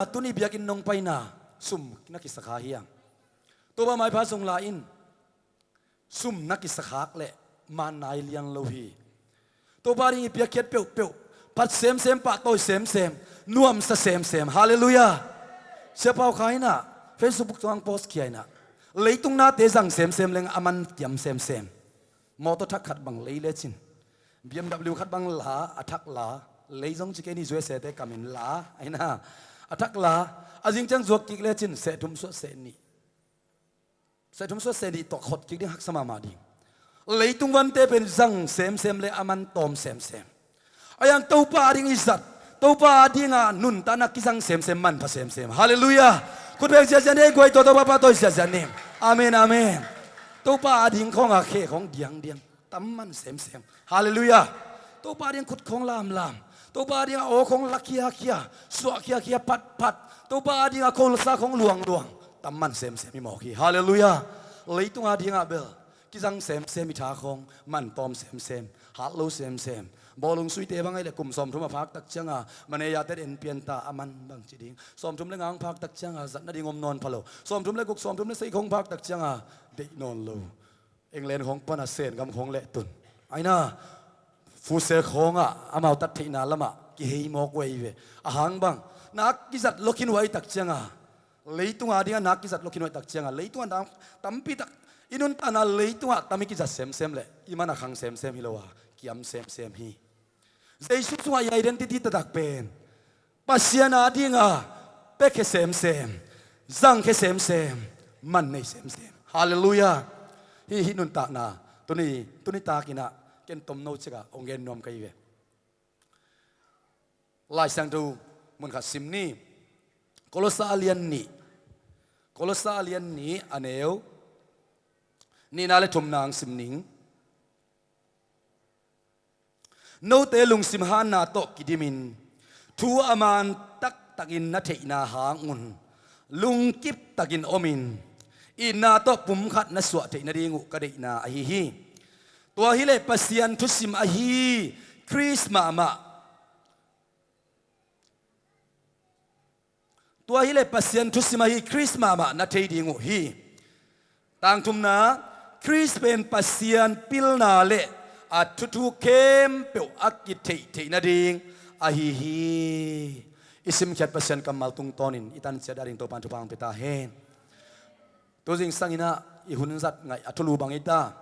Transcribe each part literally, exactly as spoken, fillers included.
tuni biakinn nong paina sum na kisakhak hiam? Topa maipha zong la in, sum na kisakhak leh man nai lian lo hi. Topa ding i piakkhiat peuhpeuh phat semsem, pahtawi semsem, nuamsa semsem. Halleluiah. Sia Pau Khai inah Facebook tungah post khia inah, leitung nate zang semsem leng a man kiam semsem. Mawtaw thak khat bang lei lecin, B M W khat bang la, a thak la, lei zong ci kei ni, U S A te kamin la, a ina, a thak la, a zing ciang zuak kik lecin seh thum suah seh nih, seh thum suah seh nih tawh khot kik ding, haksa mahmah ding. Leitung vante pen zang semsem le a man tawm semsem. A yang Topa a ding i zat, Topa a dinga nuntakna kizang semsem, manpha semsem. Halleluiah. Khutbeng ziahziah ni, guai tua Topa pahtawi ziahziah ni. Amen, amen. Topa a ding khawng a khe khawng diangdiang, tam man semsem. Halleluiah. Topa a ding khut khawng lamlam, Topa a dinga aw khawng la khiakhia, suah khiakhia, phatphat, Topa a dinga kholsa khawng luangluang, tam man semsem i mawk hi. Halleluiah. Leitung a dinga bel kizang semsem, i tha khawng man tawm semsem, hat lo semsem. Bawlung suite bang ahi le kum sawmthum a phak tak cianga manejate en pian ta, a man bang ci ding. Sawmthum le nga hong phak tak cianga zat nading om nawn pha lo. Sawmthum le guk, sawmthum le sagih hong phak tak cianga deih nawn lo. England khawng pana Sen gam khawng leh tun, a ina, futsal khawngah amau tat theihna lamah kihei mawk uh ahi ve. A hang bang, nak kizat lo khin uh ahi tak cianga, leitunga dinga nak kizat lo khin uh ahi tak cianga, leitunga tam, tampi tak i nuntakna leitungah tam i kizat semsem leh i man a khang semsem hi lo a, kiam semsem hi. Jesu sungah i identity taktak pen Pasian a dinga pekhe semsem, zangkhe semsem, man nei semsem. Halleluiah. Hih, hih nuntakna tuni, tuni takinah ken tomno cikah hong gen nuam ka hi ve. Lai Siangtho mun khat sim ni. Kolosa a lian nih, Kolosa a lian nih a neu nihna le thumna hong sim ning. Note lungsim hanna tawh kidimin, thu a man taktakin na theihna hangun lungkip takin omin, itna tawh pumkhat na suah theih nading uh ka deihna ahi hi. Tua hileh Pasian thusim ahi Khrist mahmah Tua hileh Pasian thusim ahi Khrist mahmah na thei ding uh hi. Tangthumna, Khrist pen Pasian pilna le a thuthu khempeuh a kitheih theih nading ahi hi. I simkhiat Pasian kammal tungtawnin i tanciat a ding Topan thupha hong pia ta hen. Tuzing sanginah i hun zat ngaih a thulu bang hi ta.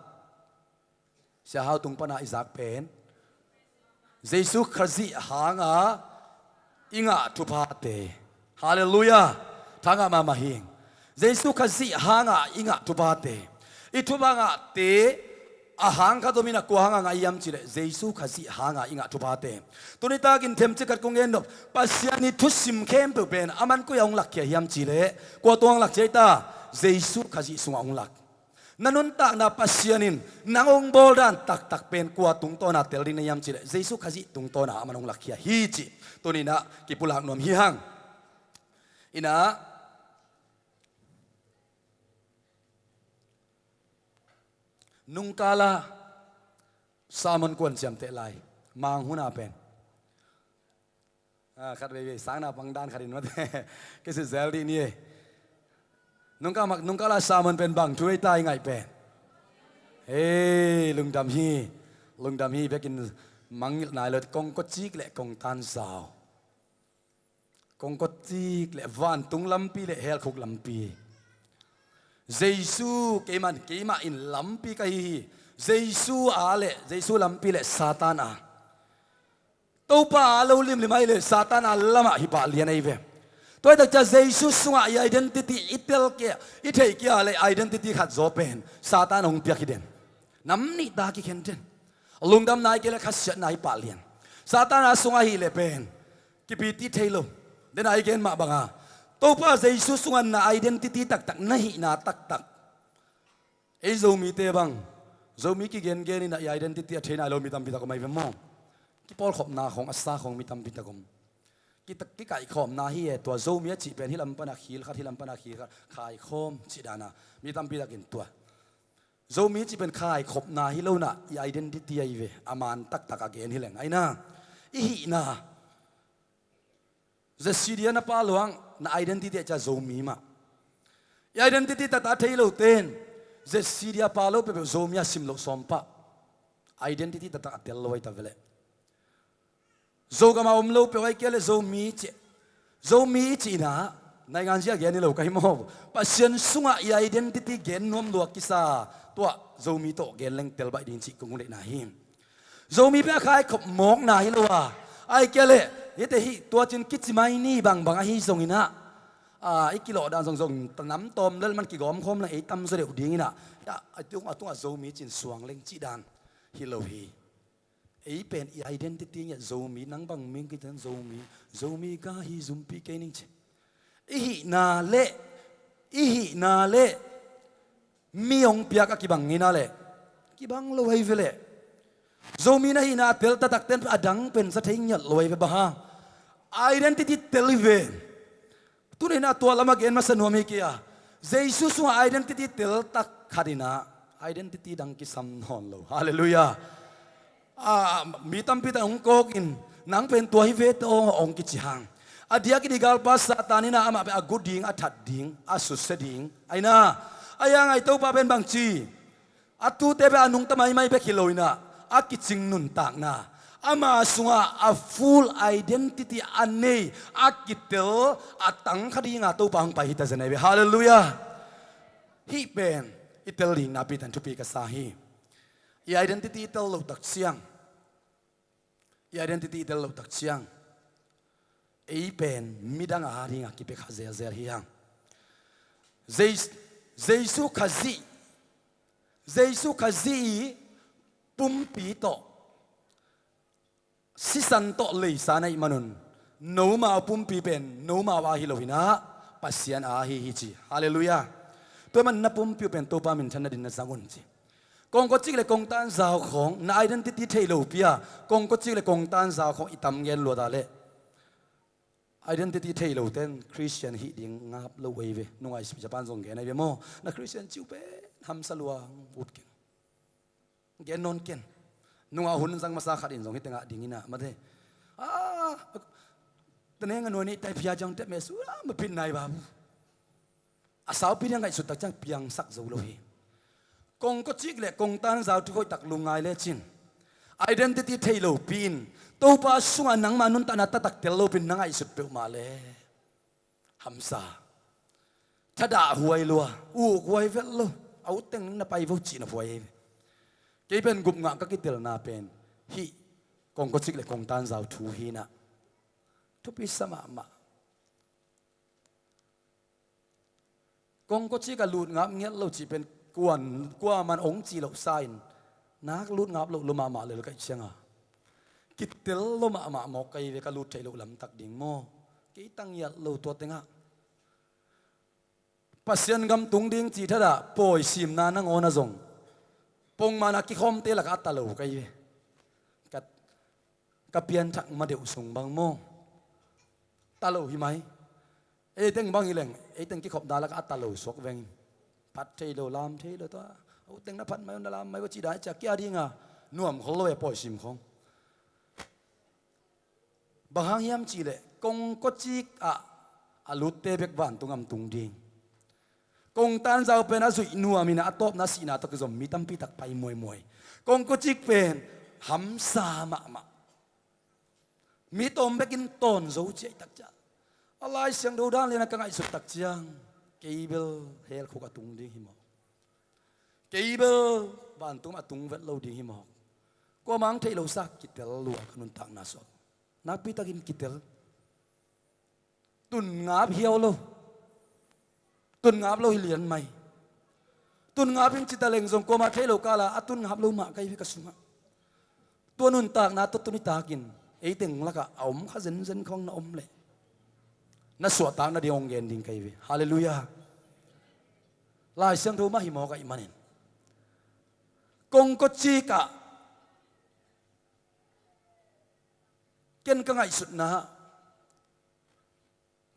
Sia Hau tung pana i zak pen Jesu Khazih hanga i ngah thuphate. Halleluiah. Thangah mahmah hing. Jesu Khazih hanga i ngah thuphate. I thupha ngahte a hang khat om in a, kua hanga ngah hiam cihleh Jesu Khazih hanga i ngah thuphate. Tuni takin themcik khat kong gen nop. Pasian i thusim khempeuh pen a man koi a hong lakkhia hiam cihleh, kua tung hong lakkhia hi ta? Jesu Khazih sungah hong lak. Na nuntakna Pasian in nang hong bawl dan taktak pen kua tungtawna tel ding na hiam cihleh Jesu Khazih tungtawna a man hong lakkhia hi cih tuninah kipulak nuam hi hang. Inah nungkala sermon kuan ciamteh lai, manghuna pen. Ah, khat veivei sangna pang dan khatin mate. Kei si zel dih ni e. Nungkal mak, nungkala sermon pen bang thu ei ta i ngaih pen? Hei, lungdam hi. Lungdam hi bekin mangngilh nai lo, kong kawcik le kong tanzau. Kong kawcik le vantung lampi le helkhuk lampi. Jesu, keiman, keimah in lampi ka hi hi. Jesu a le, Jesu lampi le Satan a. Topa a lo limlim ahi le Satan a lamah hi pah lian ahi ve. Tua hi takcia Jesu sungah i identity i tel kia, i theih kia le identity khat zaw pen Satan hong piak hi den. Nam nih ta kikhen den. Lungdamna hi kei le khasiatna hi pah lian. Satan a sungah hi le pen kipiti thei lo. Den a i gen mah banga Topa Jesu sungah na identity taktak, na hihna taktak. Ei Zomite bang, Zomi kigengen inah i identity a thei nai lo mi tampi tak om ahi ve maw? Kipawlkhopna khawng, a sa khawng mi tampi tak om. Ki, kikaihkhawmna hi e, tua Zomi a cih pen hi lam pana khil khat, hi lam pana khil khat, khaikhawm cih dana mi tampi takin tua Zomi cih pen khaikhopna hi lonah i identity ahi ve, a man taktak a gen hi leng. Aina, i hihna. Zesidia na pa luang na identity a cia Zomi mah. I identity taktak a thei lo ten, Z C D a pa lo peuhpeuh Zomi a sim loh sawm pah. Identity taktak a tel lo ahi ta veleh. Zogam a om lo peuh ahi kei leh Zomi cih, Zomi cihna, naingan zia gen hi lo ka hi maw. Pasian sungah i identity gen nuam lua kisa, tua Zomi tawh gen leng tel baih ding cih kong deihna hi. Zomi peuh a khaikhop mawkna hi lo a, ahi kei leh hite hih tua cin kici mai ni bangbang ahi zongin ah, a, i kilawh dan zongzong, ta nam tawm lel man kigawm khawm leng ei tam zaw deuh dingin ah, a, a tung, a tungah Zomi cin suang leng cih dan hi lo hi. Ei pen i identity ngiat Zomi, nang bang mi kician Zomi, Zomi ka hi, zumpi kei ning ci. I hihna leh, i hihna leh mi hong piak a kibang ngeina leh kibang lo ahi ve leh. Zomi na hihna a tel taktak ten a dang pen za thei ngiat lo ahi ve, bang hang? Identity tel hi ve. Tuni-in ah tua lamah gen masa nuam hi kei a, Jesu sungah identity tel tak khat in ah identity dang kisam nawn lo. Halleluiah. A, mi tampi tak hong kawkin, nang pen tua hi ve tawh hong kici hang. A diakin i galpa Satan in ah amah pen a gu ding, a that ding, a susia ding. Ahi na, a yang ai Topa pen bangci, a tute pen a nungta maimai bek hi lo in ah, a kicing nuntakna, ama sungah a full identity a nei, a kitel, a tang kha dinga Topa hong pai hi ta zen ahi ve. Halleluiah. Hih pen i tel ding nakpi tak in thupi ka sa hi. I identity i tel loh tak ciang, i identity i tel loh tak ciang, ei pen midang a dinga kipia kha zelzel hi hang. Jes-, Jesu Khazih, Jesu Khazih i pumpi tawh, sisan tawh leisa na hih manun, nomau pumpi pen nomau a hi lo hi in ah, Pasian a hi hi ci. Halleluiah. Tua ahih manin na pumpi uh pen Topa minthanna dingin na zang un ci. Kongkawcik le kongtanzau khawng, na identity thei lopi a, kongkawcik le kongtanzau khawng i tam gen lua ta leh, identity thei lo ten Christian hih ding ngap lo ahi ve. Nungai sipi Japan zong gen ahi ve maw. Na Christian ci uh pen hamsa lua, ut keng. Gen nawn ken. Nungah hun zang masa khat in zong hih tengah ding in ah, mate. A, teneng a nuai nih tai phia ciang tep meh su a, mapit nai babu. A saupi ding a ngaihsut tak ciang piangsak zo lo hi. Kongkawcik le kongtanzau thu hoih tak lungngai lecin, identity thei lopi in, Topa sungah nangma nuntakna taktak tel lopi in na ngaihsut peuhmah le hamsa. Thadah huai lua, uk huai vet lo, a utteng na pai vo cihna huai. Kei pen gupngah ka kitelna pen hih kongkawcik le kongtanzau thu hi in ah, thupi sa mahmah. Kongkawcik ah lut ngap ngiat lo cih pen kuan, kuaman hong cih loh sa in, nak lut ngap loh lua mahmah lel ka hih ciang a, kitel lua mahmah mawk ka hi ve, ka lut theih loh lamtak ding maw. Kei tang ngiat lo tua tengah. Pasian gam tung ding cih thadah pawisimna nangawn ah zong, pongmawkna kikhawmte lakah a ta lo ka hi ve. Ka, ka pianthak ma deuh sung bang maw, ta lo hi mai. Ei teng bang hi leng, ei teng kikhopna lakah a ta lo suak veng. Phat thei lo, lam thei lo, tua, o teng na phat mai un, na lam mai un cih dan ciah kia dinga nuam khol lo e, pawisim khawng. Bang hang hiam cihleh, kongkawcik ah a lutte bek vantung ah tung ding. Kongtanzau pen a zuih nuam in ah, a tawpna sihna tawh kizom mi tampi tak pai muaimuai. Kongkawcik pen hamsa mahmah. Mi tawm bekin tawn zo ciah i tak ciah. A Lai Siangtho dan lian a ka ngaihsut tak ciang, kei bel hell khuk ah tung ding hi mawk. Kei bel vantung ah tung vet lo ding hi mawk. Kuamah hong theih lo sa, kitel lua ka nuntakna suak. Nakpi takin kitel. Tun ngap hiau lo. Tun ngap lo hi lian mai. Tun ngap in ci ta leng zong kuamah theih lo kala a tun ngap lo mah ka hi ve ka sungah. Tua nuntakna tawh tuni takin ei teng lakah a om kha zenzen khawng na om leh, na suahtak nading hong gen ding ka hi ve. Halleluiah. Lai Siangtho mah hi mawk ahih manin, kongkawcik ah ken ka ngaihsutna,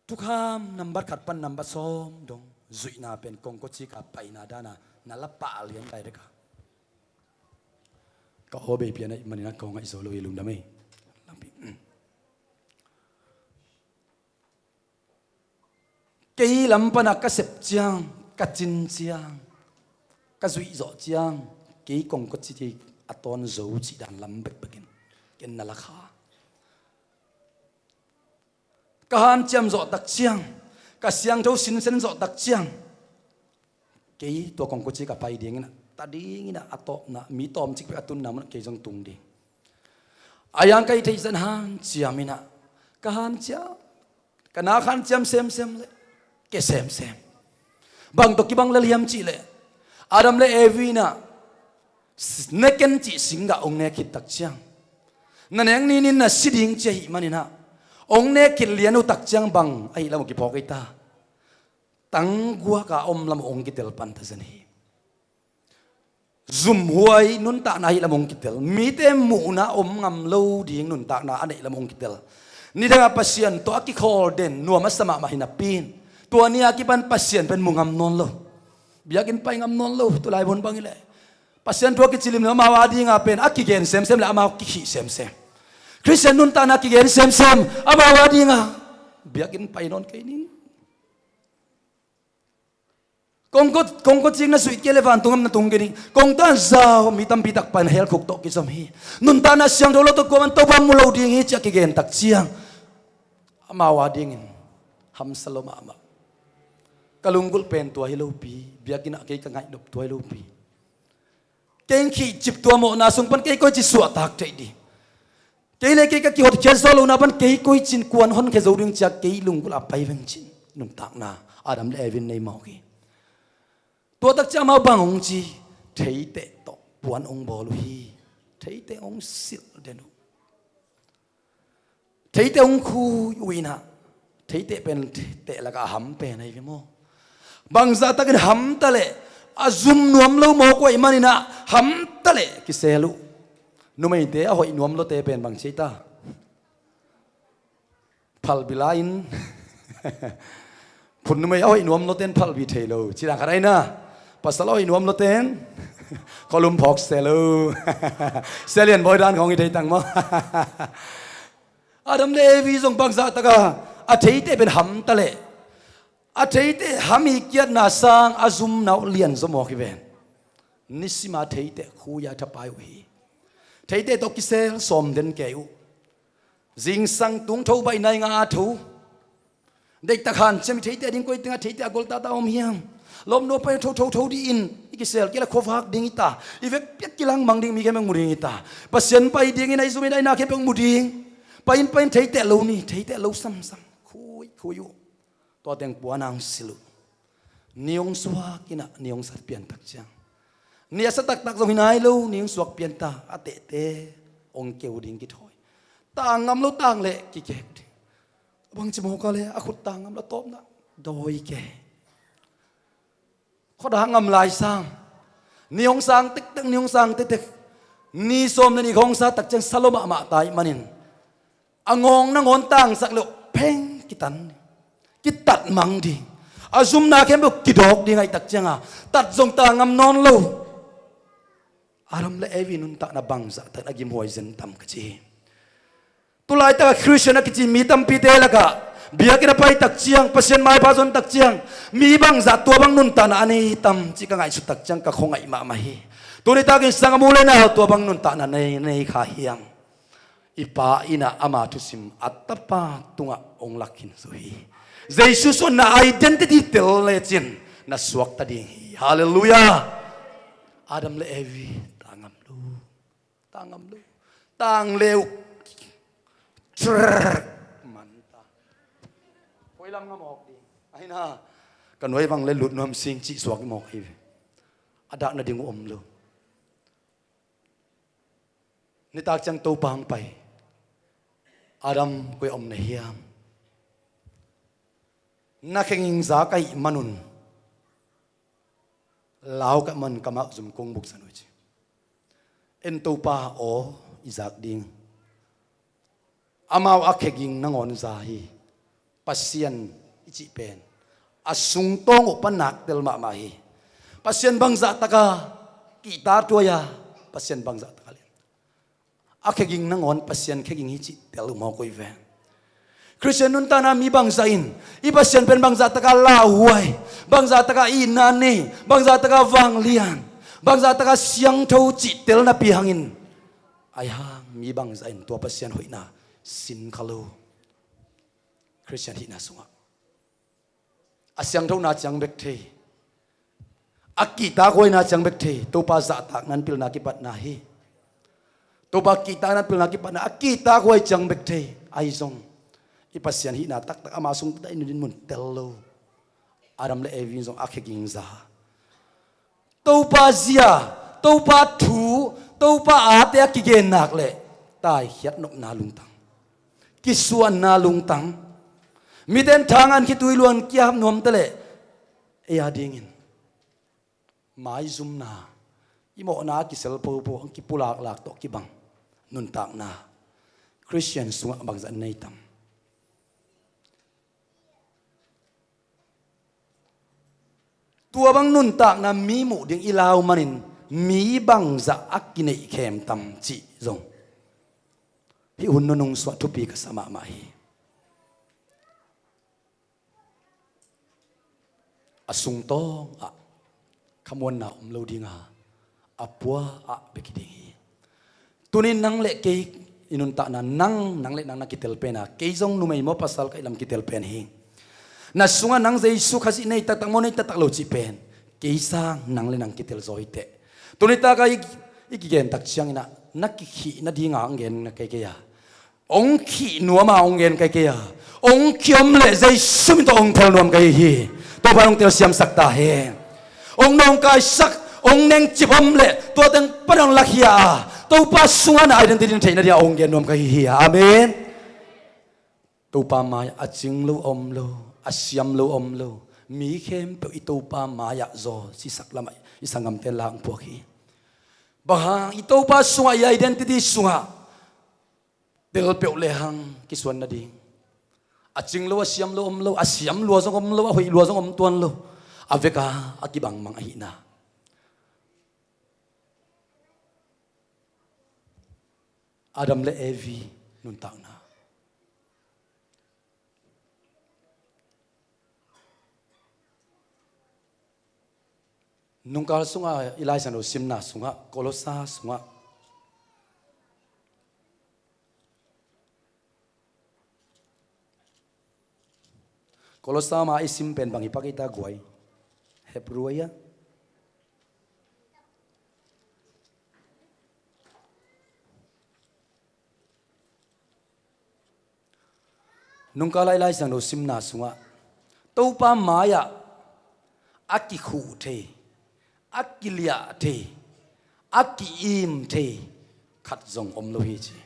thukham nambat khat pan nambat sawm dong zuihna pen kongkawcik ah paina dana na la pah lian lai dek a. Ka aw bei pian ahih manin a ka aw ngaih zo lo hi, lungdam ei. Lampi. Kei lam pana ka sep ciang, ka cin ciang, ka zuih zawh ciang, kei kongkawci a tawn zo cih dan lam bekbekin ken na la kha. Ka hanciam zawh tak ciang, ka siangtho sinsen zawh tak ciang, kei tua kongkawci ka pai dingin ah, ta dingin ah, a tawpna mi tawmcik pek a tunna mun ah kei zong tung ding. A yang ka hih theih zan hanciam in ah, ka hanciam, ka nak hanciam semsem le ke semsem. Bang tawh kibang lel hiam cih leh, Adam le Evi in ah, neken cih singgah hong nek khit tak ciang, na nek ninin na si ding ci ahih manin ah, hong nek khit lian uh tak ciang bang ahih lam uh kiphawk ei ta. Tangguak a om lam uh hong kitel pan ta zen hi. Zumhuai nuntakna ahih lam hong kitel, mite muhna om ngam lo ding nuntakna a neih lam hong kitel. Nidangah Pasian tawh a kikhawl den nuam a sa mahmah hi napi in, tua ni a kipan Pasian pen mu ngam nawn lo. Biakinn pai ngam nawn lo, tu laibun bang hi leh. Pasian thu a kicilim le amau a dinga pen a kigen semsem le amau kikhih semsem. Khristian nuntakna kigen semsem, amau a dinga biakinn pai nawn kei ning. Kongkawcik na zuih kei le vantung gam na tung kei ning. Kongtan zau mi tampi tak pan hell khuk tawh kizom hi. Nuntakna siangtho lo tawh kuaman Topa mu lo ding hi ci a kigen tak ciang, amau a dingin hamsa lo mahmah. Ka lunggulh pen tua hi lopi, biakinn ah kei ka ngaih nop tua hi lopi. Kei khihcip tua mawhna sung pan kei koici suahtak theih ding. Kei le kei ka kihotkhiat zawh lohna pan kei koicin kuan honkhia zo ding ci a kei lunggulh a pai veng cin nuntakna Adam le Evi in nei mawk hi. Tua tak ciang amau bang hong ci, theiteh tawh puan hong bawl uh hi. Theiteh hong silh den uh. Theiteh hong khui uh in ah, theiteh pen teh lakah a ham pen ahi ve maw? Bangzah takin ham ta leh a zum nuam lo mawk uh ahih manin ah ham ta leh kisel uh. Numeite a hoih nuam lote pen bang ci ei ta? Phalbi la-in phun numei a hoih nuam loten phalbi thei lo ci dan khat ahi na. Pasal a hoih nuam loten khualum phawk se lo. Sia Lian Bawi dan khawng i thei tang maw? Adam le Evi zong bangzah taka a theiteh pen ham ta leh, a theiteh ham hi kiatna sang a zumna uh lian zaw mawk hi ven. Nisima theiteh khui a thapai uh hi. Theiteh tawh kisel sawm den kei uh. Zingsang tung tho baih nai nga a tho. Deihtak hanciam i theiteh ding koi tengah theiteh a goltata om hiam? Lawmnu pai tho tho tho dih in i kisel kei la khuavak ding hi ta. I vekpi a kilangmang ding mi khempeuh mu ding hi ta. Pasian pai dingin a i zum in a i na khempeuh mu ding. Pai in pai in theiteh lo ni, theiteh lo samsam. Khui khui uh. Tua teng puan ang silh uh. Ni hong suak in ah ni hong sat piantak ciang, ni a sa taktak zong hi nai lo, ni hong suak pianta a tehte hong keu ding kithawi. Tang ngam lo tang leh kikek ding. Bangci mawk a le a khut tang ngam lo tawpna dawi ke. Khuadak ngam lai sang. Ni hong sang tektek, ni hong sang tektek. Ni sawm le ni hong sa tak ciang sa lo mahmah ta ahih manin a ngawng nangawn tangsak leh pheng kitan ding, kitat mang ding. A zumna khempeuh kidawk ding ahih tak cianga tat zong ta ngam nawn lo. Adam le Evi nuntakna bangzah takin a gimhuai zen tam ka ci hi. Tulaitaka Khristian a kici mi tampite lakah biakinn a pai tak ciang, Pasian maipha zon tak ciang, mi bangzah tua bang nuntakna a nei tam cih ka ngaihsut tak ciang ka khuangaih mahmah hi. Tuni takin sang a mu le nau tua bang nuntakna nei, nei kha hiam? I Pa in ah ama thusim a tapa tungah hong lakhin zo hi. Jesu suanna identity tel lecin na suakta ding hi. Halleluiah. Adam le Evi tang ngam lo. Tang ngam lo. Tang le uh trrr manta. Koi lam ngam awk ding. Ahi na, ka nuai bang le lut nuam sing cih suak mawk hi ve. A dak nading uh om lo. Nitak ciang Topa hong pai. Adam, koi a om na hiam? Na kheging zak ahih manun lau ka man, ka mah zum kong buksan uh ci. En Topa aw, i zak ding. Amau a kheging nangawn za hi. Pasian i cih pen a sungtawng uh pan nak tel mahmah hi. Pasian bangzah taka kihta tuai a, Pasian bangzah taka lian. A kheging nangawn Pasian kheging hi cih tel uh mawk uh hi ve. Khristian nuntakna mi bangzah in i Pasian pen bangzah taka lauhuai, bangzah taka itna nei, bangzah taka vanglian, bangzah taka siangtho cih tel napi hangin, ahi hang mi bangzah in tua Pasian hoihna sin kha lo. Khristian hihna sungah a siangthona ciang bek thei, a kihtakhuaina ciang bek thei, Topa zahtakna pilna kipatna hi. Topa kihtakna pilna kipatna, a kihtakhuai ciang bek thei. Ahi zong i Pasian hihna taktak ama sung tata i nuntakna mun tel lo. Adam le Evi zong a khia ging za. Topa zia, Topa thu, Topa ate a kigen nak leh taikhiat nopna lungtang, kisuanna lungtang, miten thang an khitui luan kiam nuamte leh ei adingin maizumna, i mawhna a kisel popo, a kipulaklak tawh kibang nuntakna Khristian sungah bangzah nei tam? Tua bang nuntakna mi muh ding i lau manin mi bangzah a kineih khem tam cih zong hih hun nunung suah thupi ka sa mahmah hi. A sungtawngah khamuanna om lo dinga, a pua ah bek hi ding hi. Tunin nang le kei i nuntakna, nang, nang le nang na kitel pena, kei zong numei maw pasal ka hih lam kitel pen hi. Na sungah nang Jesu Khazih nei taktak maw nei taktak lo cih pen kei sang nang le nang kitel zaw hi teh. Tuni taka i, i kigen tak ciangin ah na kikhih nadinga hong gen na kei kei a, hong khih nuama hong gen kai kei a, hong khih om leh Jesu min tawh hong thel nuam kai hi. Topa hong telsiamsak ta hen. Hong nawngkaisak, hong nengcip om leh tua teng pan hong lakhia a, Topa sungah na identity na theih nadia hong gen nuam kai hi. Amen. Topa mai-ah a cing lo om lo, a siam lo om lo. Mi khempeuh i Topa mai-ah zaw sisak lamah i sanggamte la hong puak hi. Bang hang i Topa sungah, i identity sungah tel peuh lehang kisuan nading, a cing lo, a siam lo om lo, a siam lua zong om lo, a hoih lua zong om tuan lo. A veka a kibangmang ahihna. Adam le Evi nuntakna. Nungkal sungah i Lai Siangtho simna sungah, Kolosa sungah, Kolosa ma i sim pen bang hi pak i ta guai? Hebru a ia? Nungkal a i Lai Siangtho simna sungah Topa mai-ah a kikhuh thei, a kiliah thei, a ki-im thei khat zong om lo hi ci.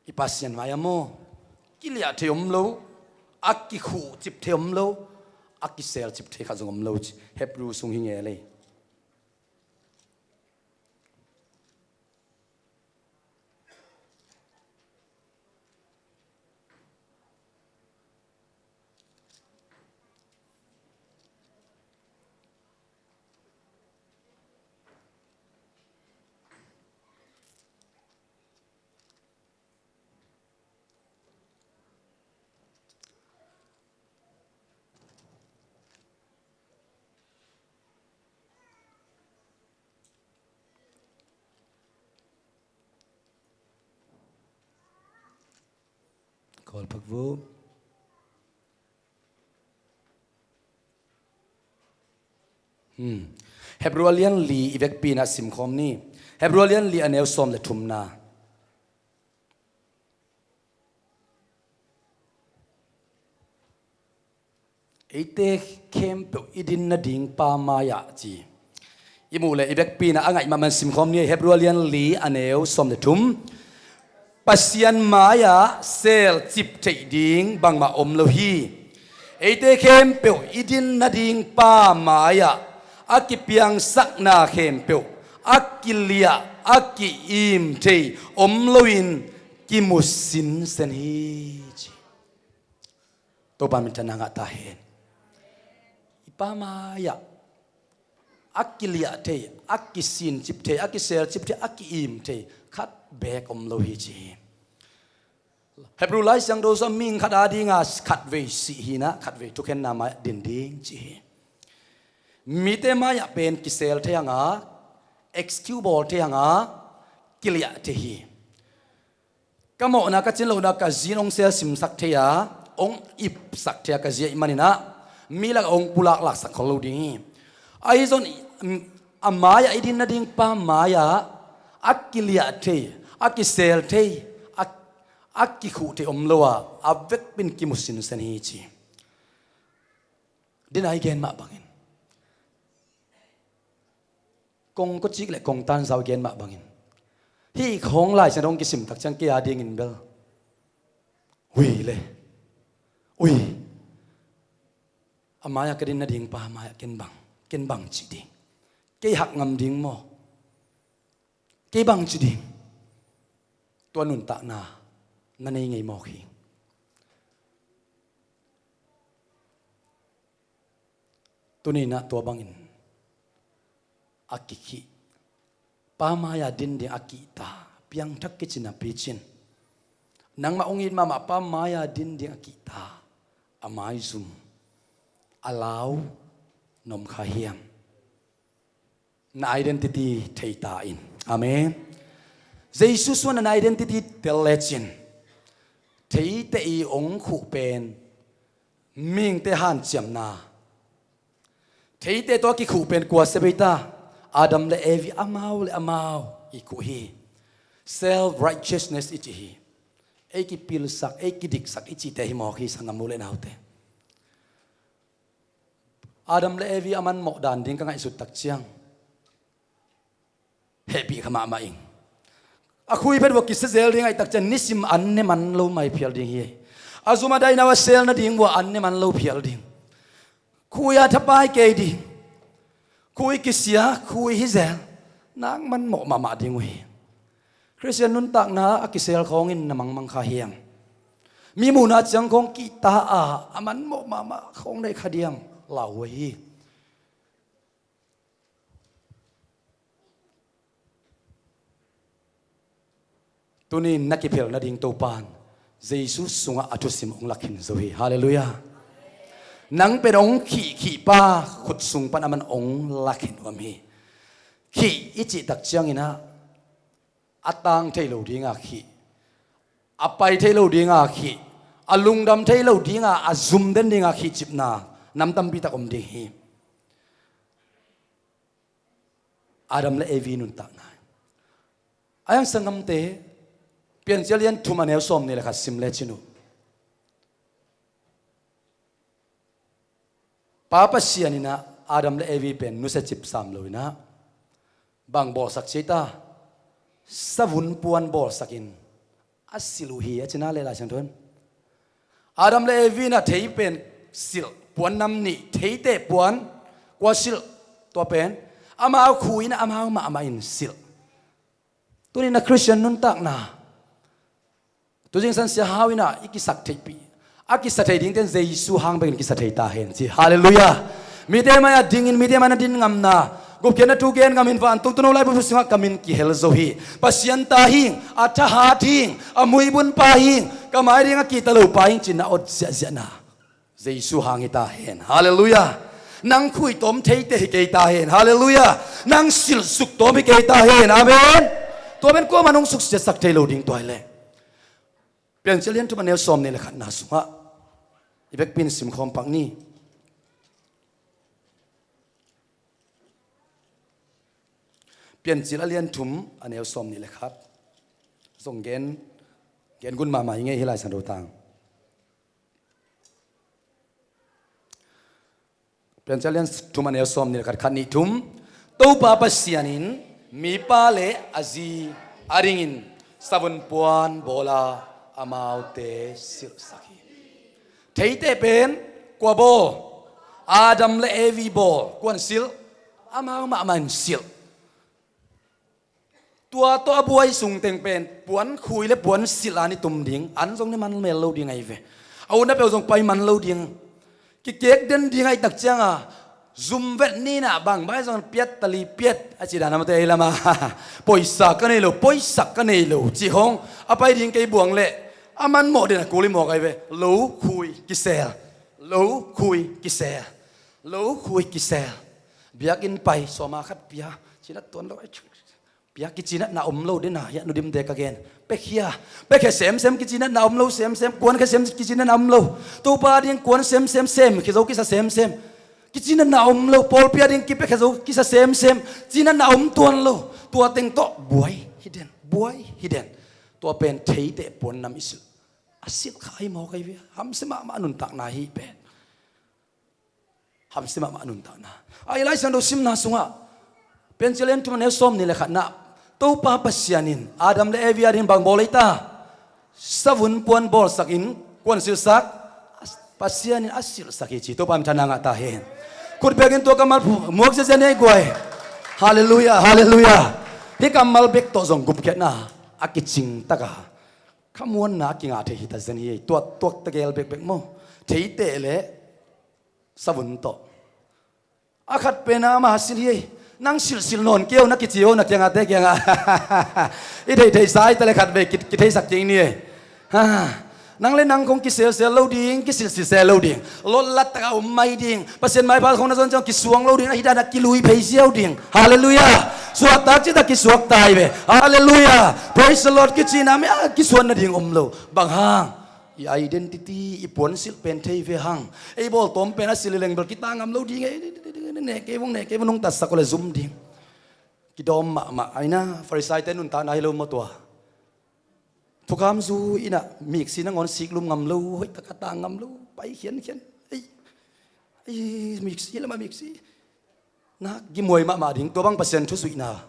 I Pasian mai-ah maw, kiliah thei om lo, a kikhuh cip thei om lo, a kisel cip thei khat zong om lo ci. Hebru sung hi nge lei. Kawlpak vo. Hmm. Hebru a lian li i vekpi-in ah simkhawm ni. Hebru a lian li a neu sawm le thumna. Eite khempeuh i din nading Pa mai-ah ci. I muh leh i vekpi-in ah a ngaih mahmah in simkhawm ni. Hebru a lian li a neu sawm le thum. Pasian mai-ah selcip theih ding bangmah om lo hi. Eite khempeuh i din nading Pa mai-ah a kipiangsakna khempeuh, a kiliah, a ki-im thei om loin kimu sinsen hi ci. Topa minthanna ngah ta hen. I Pa mai-ah a kiliah thei, a kisincip thei, a kiselcip thei, a ki-im thei khat beek om lo hi ci hi. Hebrew Lai Siangtho sung mihing khat adinga khatvei sih hi-in ah khatvei thukhenna mai-ah din ding ci hi. Mite mai-ah pen kisel thei hang a, excuse bawl thei hang a, kiliah thei hi. Ka mawhna, ka cin lohna, ka zi in hong selsimsak thei a, hong ipsak thei a, ka zi ahih manin ah mi lakah hong pulak laksak khol lo ding hi. Ahi zong a mai-ah i din nading pa mai-ah a kiliah thei, a kisel thei, a, a kikhuh thei om lo a, a vekpi-in kimu sinsen hi ci. Din a i gen mah bangin, kong kawcik le kong tanzau i gen mah bangin, hih khawng Lai Siangtho hong kisim tak ciang kei adingin bel, ui le, ui, a mai-ah ka din nading pa mai-ah ken bang, ken bang ci ding? Kei hak ngam ding maw? Kei bang ci ding? Tua nuntakna na nei ngei mawk hi. Tuni-in ah tua bangin a kikhih, pa mai-ah din ding a kihta, piangthak kici napi-in, nangmah hong it mahmah pa mai-ah din ding a kihta, a maizum, a lau na om kha hiam? Na identity thei ta in. Amen. Jesu sungah na identity tel lecin, theite i hong khuh pen mihingte hanciamna, theite tawh a kikhuh pen kua sia bei ta? Adam le Evi, amau le amau i khuh hi. Self righteousness i ci hi. Ei kipilsak, ei kidiksak i cihte hi mawk hi, sanggam u le naute. Adam le Evi a manmawh dan ding ka ngaihsut tak ciang hehpih kha mahmah ing. A khui phet uh a kisia zel ding a ngaih tak ciang nisim an ne man lo mai phial ding hi. A zum a dainau a sel nading uh a an ne man lo phial ding. Khui a thapai kei ding. Khui kisia, khui hi zel. Nak manmawh mahmah ding uh hi. Khristian nuntakna a kisel khawngin na mangmang kha hiam? Mi muhna ciang khawng kihta a, a manmawh mahmah khawng nei kha diam? Lau uh hi. Tuni-in na kiphel nading Topa in Jesu sungah a thusim hong lakhin zo hi. Halleluiah. Nang pen hong khihkhih pa khut sung pan aman hong lakhin nuam hi. Khih i cih tak ciangin ah a tang thei lo dinga khih, a pai thei lo dinga khih, a lungdam thei lo dinga a zum den dinga khihcipna nam tampi tak om ding hi. Adam le Evi nuntakna. A yang sanggamte, Piancil a lian thum a neu sawmnih le khat sim lecin uh. Pa Pasian in ah Adam le Evi pen nusia cip sam lo in ah, bang bawlsak ci ta? Savun puan bawlsakin a silh uh hi, a ci na le Lai Siangtho in. Adam le Evi in ah thei pen silh, puan nam nih, theite puan kua silh? Tua pen amau khui in ah amau mahmah in silh. Tuni-in a Khristian nuntakna, tu zingsang Sia Hau in ah i kisak theihpih, a kisa thei dingte in Jesu hang bekin kisa thei ta hen ci. Halleluiah. Mite mai-ah dingin, mite mai-ah na din ngamna, gupkhiatna thu gen ngamin, vantung tuuno laibu sungah ka min kihel zo hi. Pasian ta hing, a thahat hing, a muibun pa hing, ka mai ding a kihta lo pa hing ci-in na awt ziahziahna Jesu hang hi ta hen. Halleluiah. Nang khui tawm theite hi kei ta hen. Halleluiah. Nang silh suk tawm hi kei ta hen. Amen. Tua pen kuaman hong suksiatsak thei lo ding tua hi leh. Piancil a lian thum a neu sawmnih le khatna sungah i vekpi-in simkhawm pak ni. Piancil a lian thum a neu sawmnih le khat. Zong gen, gen gun mahmah i ngei hi Lai Siangtho tang. Piancil a lian thum a neu sawmnih le khat, khat nih thum. Topa Pasian in mipa le a zi a dingin savun puan bawl a, amaute silhsak hi. Theite pen kua bawl? Adam le Evi bawl. Kuan silh? Amau mahmah in silh. Tua tawh a buai sung teng pen puan khui le puan silh a ni tum ding, an zong ni man mel lo ding ahi ve. A utna peuh zong pai man lo ding. Kikek den ding ahih tak cianga zum vet ni-in ah bang bai zong piat tali piat a ci dan a mate ahi lama. Poisa ka nei lo, poisa ka nei lo cih hong a pai ding kei buang leh A man mawh den a kul i mawk ahi ve. Lo khui kisel. Lo khui kisel. Lo khui kisel. Biakinn pai, sawma khat pia. Cinat tuan lo. Pia, kicinatna om lo den a, hiah Nu Dim te ka gen. Pekhia. Pekhia semsem, kicinatna om lo semsem. Kuankhia sem, kicinatna om lo. Topa ding kuan semsem, semkhia zo kisa semsem. Kicinatna om lo. Pawlpi a ding kipekhia zo kisa semsem. Cinatna om tuan lo. Tua teng tawh buai hi den. Buai hi den. Tua pen theite puan nam i silh. A silh kha hi mawk ahi ve. Hamsia mahmah nuntakna hi pen. Hamsia mahmah nuntakna. A i Lai Siangtho simna sungah Pencil en thum a neu sawmnih le khatna, Topa Pasian in Adam le Evi a ding bang bawl ei ta? Savun puan bawlsak in kuan silhsak? Pasian in a silhsak hi ci. Topa min thang a ngah ta hen. Khut bekin tua kammal muak ziazia ni ei guai. Halleluiah, halleluiah. Hih kammal bek tawh zong gupkhiatna a kicing taka khamuanna a kingah thei hi ta zen hi ei. Tuat tuak tegel bekbek maw? Theite le savun tawh. A khat pen a mah silh hi ei. Nang silhsilh nawn kei o, na kici o, na kiangah te kiangah. I theihtheihsa i ta le khat vei ki- kitheisak kik ni ei. Ha. Nang le nang kong kiselsel lo ding, kisilhsilhsel lo ding. Lotlat taka om mai ding. Pasian maipha khong na zon ciang kisuang lo ding, na hita na kilui phei ziau ding. Halleluiah. Suahtak cita kisuak tai ve. Halleluiah. Praise the Lord. Kicina mi a kisuan nading om lo. Bang hang? I identity, i puansilh pen thei ve hang. Ei bawltawm pen a silh i leng bel kita ngam lo ding. Ei, ne kei vong, ne kei vong, nungtatsak aw le zum ding. Kidawm mahmah. Aina Farisai te nuntakna hi lo maw tua? Thukham zu inah miksi nangawn siklum ngam lo, hoih taka ta ngam lo, pai khiankhian. Ei, ei, miksi lamah miksi. Nak gimhuai mahmah ding, tua bang Pasian thusuihna.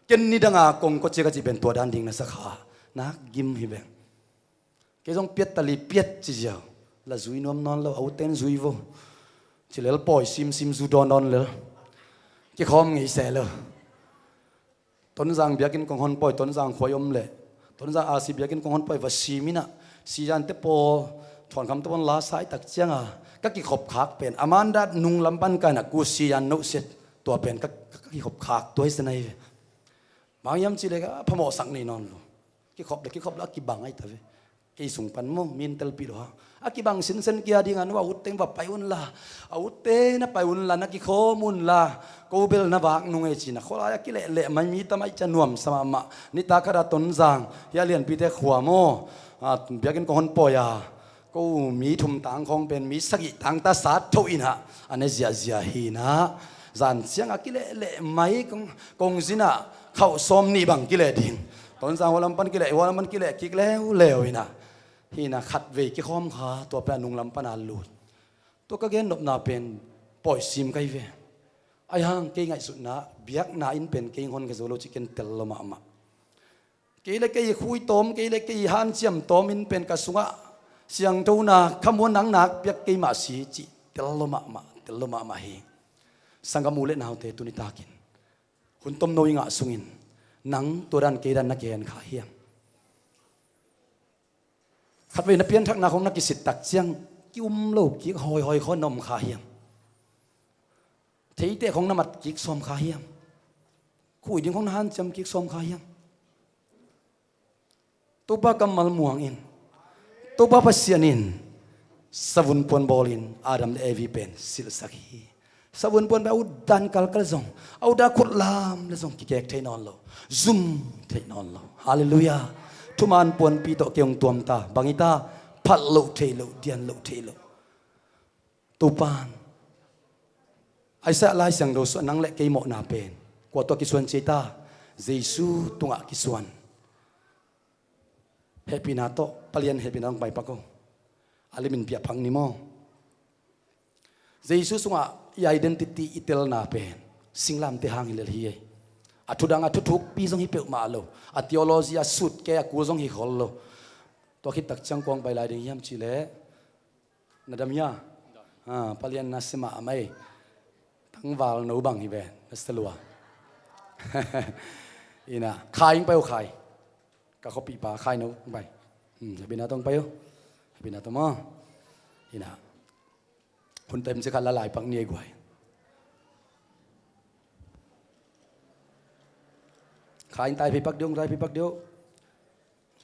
Ken nidanga kong kawciak a cih pen tua dan ding na sakha. Nak gim hi veng. Kei zong piat tali piat ci ziau. La zui nuam nawn lo, a ute'n zui vo. Ci lel pawi simsim zu dawn dawn lel. Kikhawm ngei se lo. Tonzang biakinn kong hon pawi, Tonzang khuai om leh Tonzang a si biakinn kong hon pawi va sim inah, sizante pawl, thuankhamte pawl la sai tak cianga ka kikhop khak pen a mandat nung lam pan ka inah ku siyan nohset tua pen ka, ka, ka kikhop khak tua hi se nai ve. Bang hiam cih leh ka phamawhsak nei nawn lo. Kikhop le kikhop le a kibang ahi ta ve. Kei sung pan maw, min telpih lo ha. A kibang sinsen kia ding a, no a utteng va pai unla, a utte na pai unla, na kikhawm unla, ko bel na vak nung ei cina. Khualai a kilehleh mai mi tamai cia nuamsa mahmah. Nitak khat a Tonzang hia lianpite khua maw, a, biakinn kong hon pawi a, ko mi thum tang khawng pen mi sagih tang ta sat tho inah a ne ziahziah hinah. Zan ciang a kilehleh mai kong, kong zinah khauh sawm nih bang kileh ding. Tonzang hua lam pan kileh, hua lam pan kileh kik leuleu inah. Hinah khatvei kikhawm kha, tua pen a nung lam pan a lut. Tua ka gennopna pen pawi sim ka hi ve. Ahi hang kei ngaihsutna biakna in pen kei ngawn ka zo lo cih ken tel lo mahmah. Kei le kei khui tawm, kei le kei hanciam tawm in pen ka sungah siangthona khamuan nang nak piak kei mah si cih tel lo mahmah, tel lo mahmah hi. Sanggam u le naute tuni takin hun tomno i ngah sungin nang tua dan kei dan na kihen kha hiam? Khatvei na pianthakna khong na kisit tak ciang ki-um lo kik hawihawi khawng na om kha hiam? Theite khong na mat kik sawm kha hiam? Khuh ding khong na hanciam kik sawm kha hiam? Topa kammal muang in, Topa Pasian in savun puan bawlin Adam le Evi pen silhsak hi. Savun puan pen a ut dan kalkal zong, a ut a khut lam le zong kikek thei nawn lo, zum thei nawn lo. Halleluiah. Thuman puanpi tawh kei hong tuam ta, bang hi ta, phalh loh thei lo, dian loh thei lo. Topan Isaiah Lai Siangtho sungah nang le kei mawhna pen kua tawh kisuan ci ei ta? Jesu tungah kisuan. Hehpihna tawh, Palian hehpihna tawh hong paipak o. A limin piahphak ni maw? Jesu sungah i identity i telna pen singlamte hang hi lel hi ei. A thudang a thuthukpi zong hi peuhmah lo. A theology a sut kei a kul zong hi khol lo. Tua khit tak ciang kua hong pai lai ding hiam cih leh, na dam hia? Ah, Palian na sim a mai. Tangval no bang hi ve, na salua. Ina, Khai hong pai o Khai. Ka khuapihpa Khai no hong pai. Hmm, hehpihna tawh hong pai o. Hehpihna tawh maw. Ina. Hun tem ci khat la lai pak ni ei guai. Khai hong tai phei pak deuh, hong tai phei pak deuh.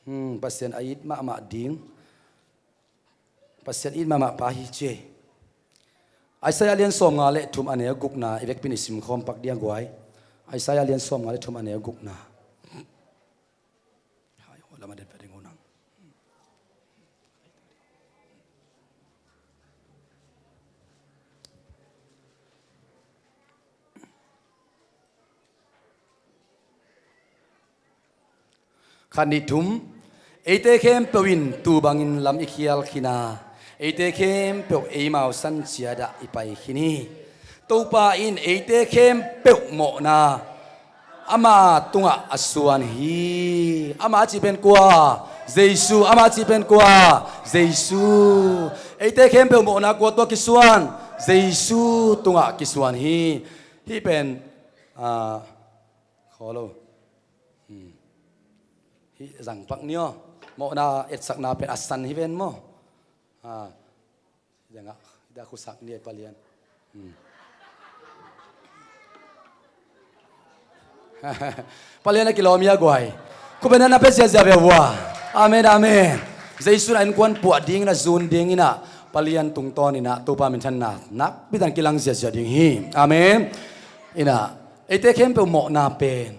Hmm, Pasian a it mahmah ding, Pasian it mahmah pa hi ci. Isaiah lian sawmnga le thum a neu gukna i vekpi-in i simkhawm pak ding a guai. Isaiah lian sawmnga le thum a neu gukna. Khat nih thum. Eite khempeuh in tuu bangin lam i khial khin a, eite khempeuh eimau san ciatah i pai khin hi. Topa in eite khempeuh mawhna ama tungah a suan hi. Ama a cih pen kua? Jesu. Ama a cih pen kua? Jesu. Eite khempeuh mawhna kua tungah kisuan? Jesu tungah kisuan hi. Hih pen, ah, khaw lo. Hmm. Hih zangpak ni aw. Mawhna etsakna pen a san hi ven maw? Ah. Hih dangah, hih dah khusak ni a palian. Hmm. Palian a kilawm hi a guai. Khup beng na pia ziazia ve vua. Amen, amen. Jesu in a innkuan puah dingin a zun dingin ah palian tungtawnin ah Topa minthanna nakpi takin kilang ziazia ding hi. Amen. In ah, eite khempeuh mawhna pen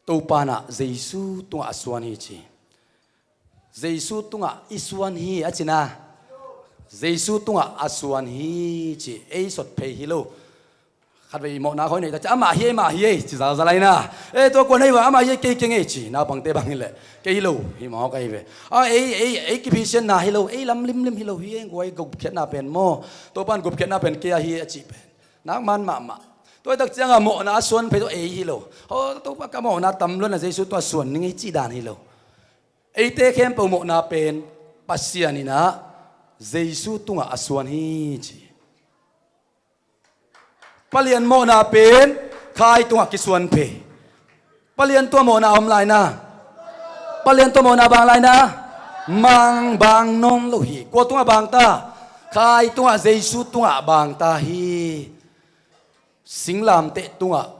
Topa in ah Jesu tungah a suan hi ci. Jesu tungah i suan hi a cihna. Jesu tungah a suan hi ci. Ei sot phei hi lo. Khatvei mawhna khawng i neih tak ciang amah hi ei, amah hi ei ci zalzal a hi na. Eh, tua kua na hi uh a, amah hi ei, kei keng ei ci. Naupangte bang hi leh kei hi lo hi mawk ahi ve. Ah, ei, ei, ei kiphisiatna hi lo, ei lam limlim hi lo hi ei, guai, gupkhiatna pen maw? Topa in gupkhiatna pen kei a hi a cih pen nak man mahmah. Tua hi tak ciangah mawhna a suan phei tawh ei hi lo. Aw, Topa ka mawhna tam lua na, Jesu tungah suan ning ei cih dan hi lo. Eite khempeuh mawhna pen Pasian in ah Jesu tungah a suan hi ci. Palian mawhna pen Khai tungah kisuan phei. Palian tungah mawhna om lai na. Palian tungah mawhna bang lai na. Mang bang nawn lo hi. Kua tungah bang ta? Khai tungah, Jesu tungah bang ta hi. Singlamteh tungah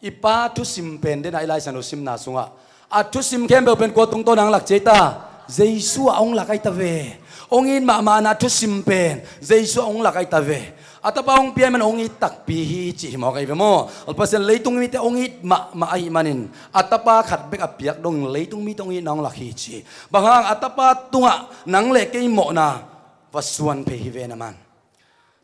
i Pa thusim pen den a i Lai Siangtho simna sungah a thusim khempeuh pen kua tungtawn a hong lak ci ei ta? Jesu ah hong lak ahi ta ve. Hong it mahmahna thusim pen Jesu ah hong lak ahi ta ve. A tapa hong pia ahih man hong it takpi hi cih hi mawk ahi ve maw? Pasian leitung mite hong it mahmah ahih manin a tapa khat bek a piak dongin leitung mite hong itna hong lak hi ci. Bang hang? A tapa tungah nang le kei mawhna va suan phei hi ve na man.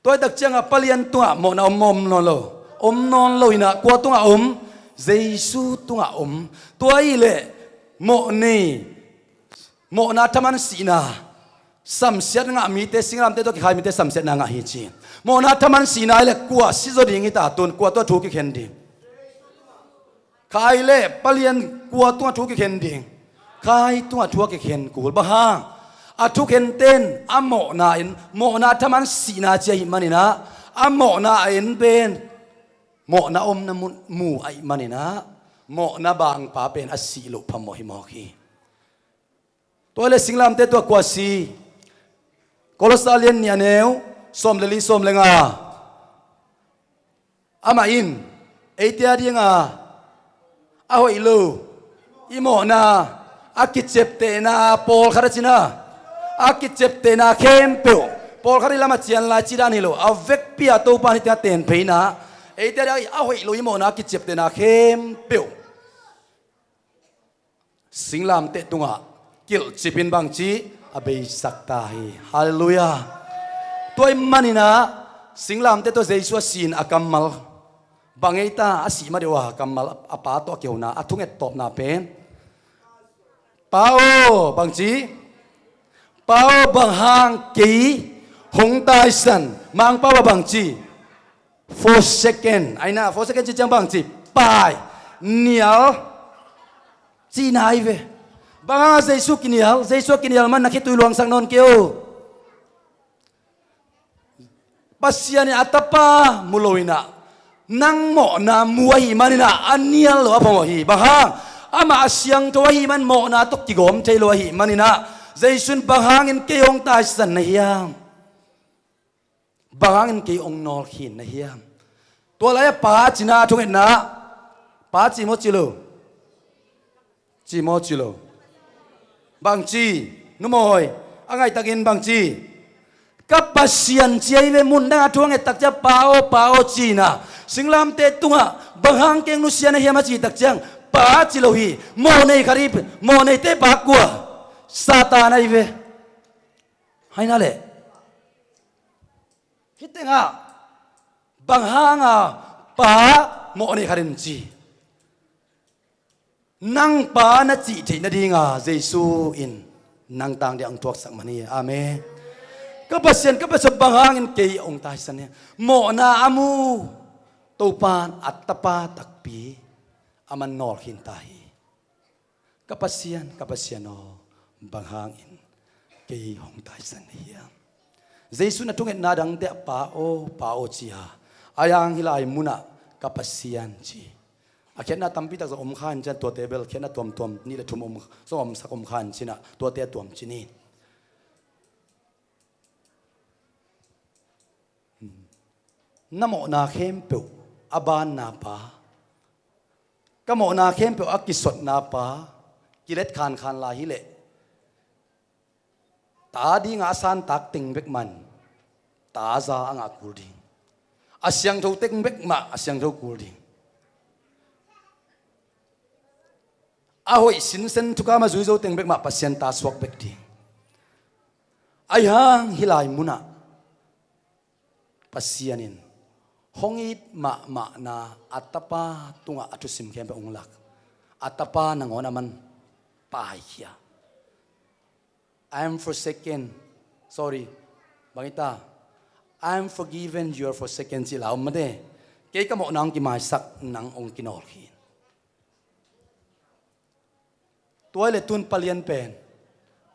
Tua hi tak ciangah palian tungah mawhna om maw, om nawn lo? Om nawn lo in ah kua tungah om? Jesu tungah om. Tua ahih leh mawh nei, mawhna thaman sihna, samsiat ngah mite, singlamteh tawh kikhai mite samsiatna ngah hi ci. Mawhna thaman sihna ahih leh kua si zaw ding hi ta tun? Kua tungah thu kikhen ding? Khai le palian kua tungah thu kikhen ding? Khai tungah thu a kikhen kul. Bang hang? A thukhente in a mawhna in, mawhna thaman sihna ci ahih manin ah, a mawhna a en pen mawhna omna mu, mu ahih manin ah, mawhna bangpa pen a sih loh phamawh hi mawk hi. Tua le singlamteh tungah kua si? Kolosa lian nih a neu sawm le li, sawm le nga. Amah in eite a dinga a hoih lo i mawhna, a kiceptehna pawlkhat a cina, a kiceptehna khempeuh pawlkhat i lamah cian lai ci dan hi lo. A vekpi a Topa in hih tengah ten phei in ah, eite a dinga a hoih lo i mawhna, a kiceptehna khempeuh singlamteh tungah kilhcip in bangci a beisak ta hi. Halleluiah. Tua ahih manin ah singlamteh tawh Jesu a si-in a kammal bang ei ta? A sih ma deuh a kammal, a Pa tawh a kihona, a thunget tawpna pen, Pa aw, bangci, Pa aw, bang hang kei hong taisan? Mangpau ah bangci? Forsaken. Aina, forsaken ci ciang bangci? Pai, nial cihna ahi ve. Bang hang a Jesu kinial? Jesu a kinial man na khitui luangsak nawn kei o. Pasian in a tapa mu lo in ah, nang mawhna mu ahih manin ah a nial lo, a phamawh hi. Bang hang? Amah a siangtho ahih man, mawhna tawh kigawm thei lo ahih manin ah, Jesu in bang hangin kei hong taisan na hiam? Bang hangin kei hong nawlkhin na hiam? Tua lai-ah Pa cina a thungetna, Pa ci maw ci lo? Ci maw ci lo? Bangci, numawi, a ngaihtakin bangci, ka Pasian ci ahi ve. Mun dangah thu a ngettak ciang, Pa aw, Pa aw, ci-in ah, singlamteh tungah bang hang keng nusia na hiam a cihtak ciang, Pa ci lo hi. Mawhnei khat hi, mawhneite pa kua? Satan ahi ve. Hai na leh. Hih tengah bang hanga Pa mawhnei khat in ci? Nang Pa na cih theih nadinga Jesu in nang tang ding hong thuaksak man hi. Amen. Ka Pasian, ka Pasian, bang hangin kei hong taisan hiam? Mawhna a mu Topa'n a tapa takpi a man nawlkhin ta hi. Ka Pasian, ka Pasian aw, bang hangin kei hong taisan na hiam? Jesu in a thungetna dangte ah Pa aw, Pa aw ci a, ahi hang hih lai munah ka Pasian ci. A khiatna tampi tak zong om kha in ci-in ah, tuate bel khiatna tuamtuam nih le thum om, zong omsak om kha in ci-in ah, tuate a tuam ci ni. Na mawhna khempeuh a banna Pa, ka mawhna khempeuh a kisotna Pa, kilet khankhan lai hi leh, ta dinga a santak teng bek mah in ta za a ngah kul ding. A siangtho teng bek mah a siangtho kul ding. A hoih sinsen thukam a zui zo teng bek mah Pasian ta suak bek ding. Ahi hang hih lai munah Pasian in hong it mahmahna a tapa tungah a thusim khempeuh hong lak. A tapa nangawn a man paikhia. "I am forsaken." Sorry. Bang hi ta? "I am forgiven, you are forsaken," cih la om mate. Kei ka mawhna hong kimaisak, nang hong kinawlkhin. Tua hi leh tun palian pen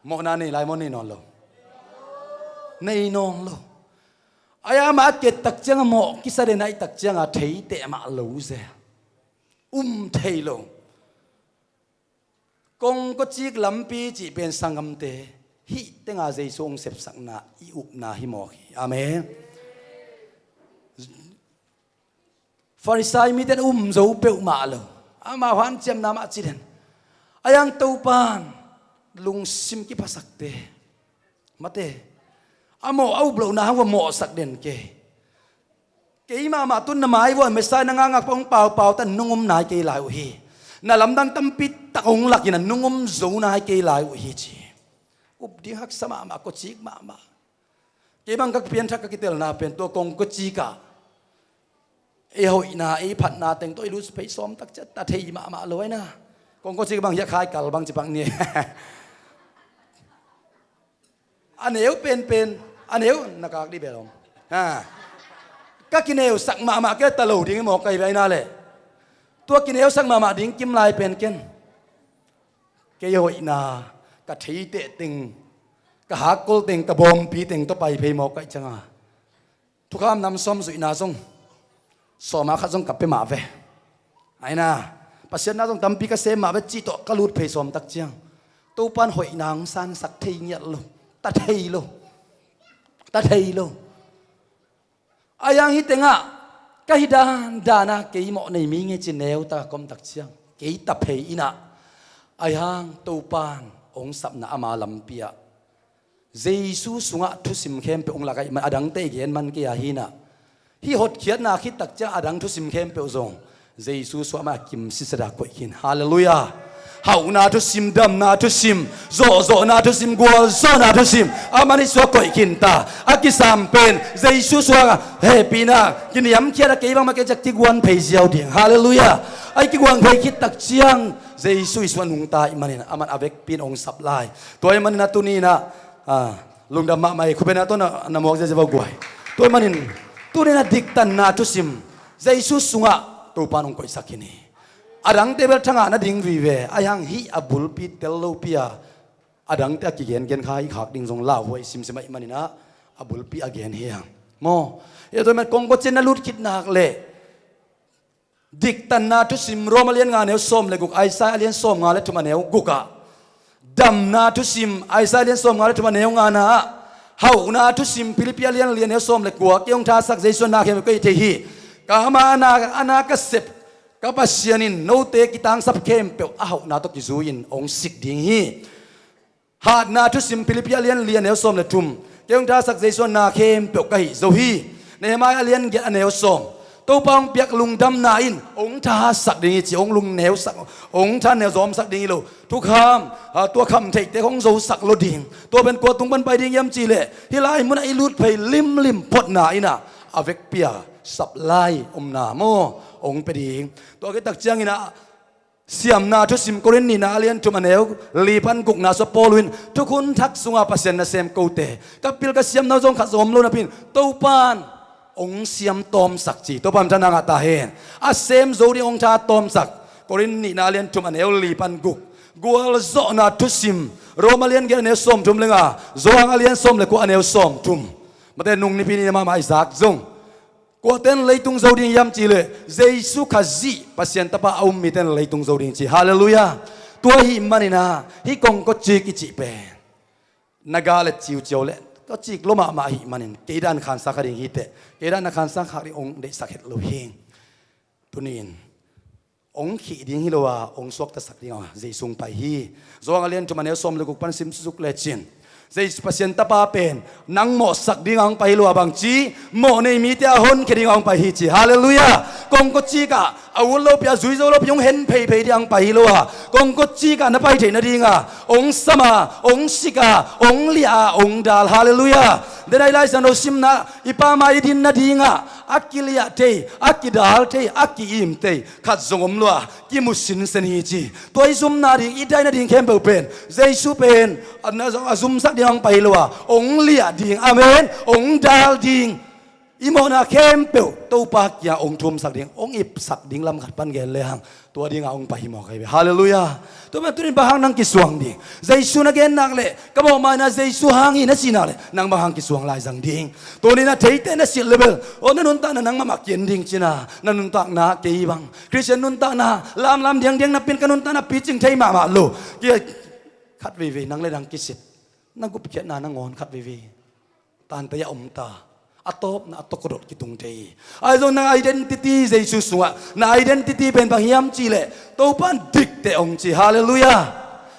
mawhna nei lai maw, nei nawn lo? Nei nawn lo. Ahi a, amah a ki-et tak ciang a mawh kisa den ahih tak cianga thei teh mah lo zel. Um thei lo. Kongkocik lampi cih pen sanggamte, hih tenga Jesu hong sepsakna i upna hi mawk hi. Amen. Farisai mite in um zo peuhmah lo. Amau hanciamna mah ci den. Ahi hang Topa'n lungsim kiphasakte, mate, a mawh a up lohna hang va mawhsak den kei. Kei mahmah tun na mai vuah Messiah na ngakngak pa hong paupau ta, nung um nai kei lai uh hi. Na lamdang tampi tak hong lakin a nung um zo nai kei lai uh hi, ci. Up ding haksa mahmah, kocik mahmah. Kei bang ka pianthak, ka kitelna pen tua kongkocik ah ei hoihna, ei phatna teng tawh i lut phei sawm tak ciang ta thei mahmah lo ahi na. Kongkocik bang hiah khai kal bang ci pak ni. A neu penpen, a neu na kak dih bel om. Ha. Ka kineusak mahmah kei ta lo ding hi mawk ka hi ve ahi na leh. Tua kineusak mahmah ding kim lai pen ken. Kei hoihna, ka theiteh teng, ka hakkol teng, ka bawmpi teng tawh pai phei mawk ka hih cianga, thukham nam sawm zuihna zong sawma khat zong ka pia mah ve. Ahi na, Pasian na zong tampi ka sem mah ve cih tawh ka lut phei sawm tak ciang, Topa'n hoihna hong sansak thei ngiat lo. Ta thei lo. Ta thei lo. Ahi hang hih tengah ka hih dandan a kei mawh nei mi ngei ci neu tak a ka om tak ciang, kei ta phei in ah, ahi hang Topa'n hong sapna ama lampi ah Jesu sungah thusim khempeuh hong lak ahih man, a dangte i gen man kei a hi in ah, hih hotkhiatna khit tak ciang a dang thusim khempeuh zong Jesu suah man a kim sisada koih khin. Halleluiah. Hauhna thusim, damna thusim, zawhzawhna thusim, gualzawhna thusim, aman i suah koih khin ta. A kisam pen Jesu suah a hehpihna kiniamkhiat a, kei bangmah kei ciang kiguan phei ziau ding. Halleluiah. A i kiguan phei khit tak ciang Jesu i suah nungta ahih manin aman a vekpi in hong sap lai. Tua ahih manin a tuni in ah, ah, lungdam mahmah hi. Khupena tawh na, na muak ziazia va guai. Tua ahih manin tuni in a diktanna thusim Jesu sungah Topa'n hong koihsak khin hi. A dangte bel thangah na ding vive, ahi hang hih a bulpi tel lopi a, a dangte a kigengen kha i khak ding zong lauhuai simsim ahih manin ah, a bulpi a gen hi hang. Maw, hih a tua ahih man kongkocin na lut khit nak leh diktanna thusim Rom a lian nga neu sawm le guk, Isaiah a lian sawm nga le thum a neu guk ah, damna thusim Isaiah a lian sawm nga le thum a neu nga na ah, hauhna thusim Philippi a lian li a neu sawm le kua, kei hong thasak Jesu na khempeuh kei thei hi. Ka ama a na, a na ka sep ka Pasian in note kitangsap khempeuh a hauhna tawh kizui-in hong sik ding hi. Hatna thusim Philippi a lian li a neu sawm le thum. Kei hong thahatsak Jesu a na khempeuh ka hih zo hi. Nehemiah a lian giat a neu sawm. Topa hong piak lungdamna in hong thahatsak ding hi ci, hong lungneusak, hong thaneu zawmsak ding hi lo. Thukham, a, tua kham theihte hong zosak lo ding. Tua pen kua tung pan pai ding hiam cihleh, hih lai munah i lut phei limlim photna in ah, a vekpi-a sap lai omna maw, hong pia ding. Tua khit tak ciangin ah, siamna thusim Korin nihna a lian thum a neu li pan gukna sua Paul in, thukhun thak sunga Pasian nasem kote, ka pil ka siamna zong khat zong om lo napi-in, Topa in hong siam tawmsak ci. Topa in thana ngah ta hen. A sem zo ding hong tha tawmsak. Korin nihna a lian thum a neu li pan guk. Gualzawhna thusim Rom a lian giat a neu sawm thum le nga, Johan a lian sawm le kua a neu sawm thum. Mate nung nipi ni mahmah i zak zong, kuate in leitung zo ding hiam cihleh, Jesu Khazih Pasian Tapa a um mite in leitung zo ding ci. Halleluiah. Tua ahih manin ah, hih kongkocik i cih pen na ga le ciuciau le, kocik lua mahmah ahih manin, kei dan khansa kha ding hi teh, kei dan na khansa khak ding hong deihsak het lo hi. Tuni-in hong khih ding hi lo a, hong suaktasak ding a Jesu hong pai hi. Johan a lian thum a neu sawm le guk pan sim suk lecin, Jesu Pasian Tapa pen nang mawhsak ding a hong pai hi lo a, bangci, mawh nei mite a honkhia ding a hong pai hi ci. Halleluiah. Kongkocik ah a ut lopi, a zui zo lopi, hong hen pheiphei ding a hong pai hi lo a, kongkocik ah na pai theih nading a hong sam a, hong sik a, hong liah a, hong dal. Halleluiah. Denai Lai Siangtho simna, i Pa mai i din nading ah a kiliah thei, a kidal thei, a ki-im thei khat zong om lo a, kimu sinsen hi ci. Tua i zumna ding, i daina ding khempeuh pen, Jesu pen a, a zumsak ding a hong pai hi lo a, hong liah ding, amen, hong dal ding. I mawhna khempeuh Topa kiang hong thumsak ding, hong ipsak ding lam khat pan gen le hang, tua ding a hong pai hi mawk ahi ve. Halleluiah. Tua man tunin bang hang nang kisuang ding? Jesu na gen nak leh, ka mawh mai-in ah Jesu hang hi na cih nak leh, nang bang hang kisuang lai zang ding? Tuni-in ah theite na silh le bel, aw, na nuntakna nang mahmah kian ding cin ah, na nuntakna kei bang, Khristian nuntakna lamlam diangdiang napi-in ka nuntakna picing thei mahmah lo. Khat veivei nang le nang kisit, na gupkhiatna nangawn khat veivei tante a om ta. A tawpna a tawk dot kitung thei hi. Ahi zong na identity Jesu sungah, na identity pen bang hiam cihleh, Topa in dikteh hong ci. Halleluiah.